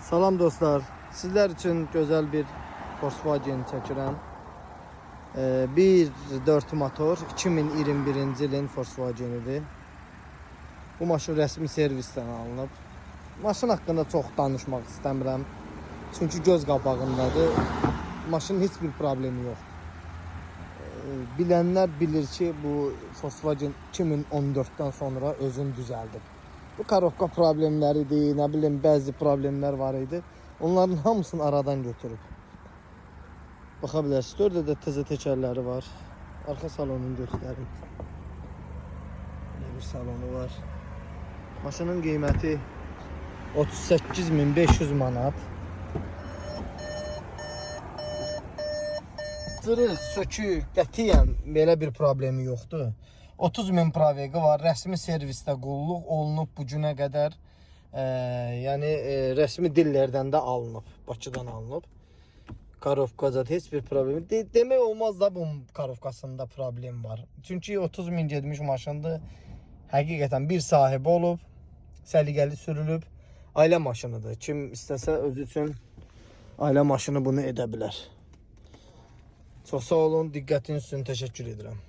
Salam dostlar. Sizlər üçün gözəl bir Volkswagen çəkirəm. 1.4 motor 2021-ci ilin Volkswagen-idir. Bu maşın rəsmi servisdən alınıb. Maşın haqqında çox danışmaq istəmirəm. Çünki göz qabağındadır. Maşının heç bir problemi yoxdur. Bilənlər bilir ki, bu Volkswagen 2014-dən sonra özünü düzəldib. Bu karovka problemləridir, nə bilim bəzi problemlər var idi. Onların hamısını aradan götürüb. Baxa bilərsiniz. 4 də təzə təkərləri var. Arxa salonunu göstərim. Belə bir salonu var. Maşının qiyməti 38.500 manat. Cırıq, sökük, qətiyyən belə bir problemi yoxdur. 30 min probeqi var. Rəsmi servisdə qulluq olunub bu günə qədər. Yəni rəsmi dillərdən də alınıb, Bakıdan alınıb. Karovkada heç bir problemi. Demək olmaz da bunun karovkasında problem var. Çünki 30 min getmiş maşındır. Həqiqətən bir sahibi olub, səliqəli sürülüb. Ailə maşınıdır. Kim istəsə özü üçün ailə maşını bunu edə bilər. Çox sağ olun, diqqətiniz üçün təşəkkür edirəm.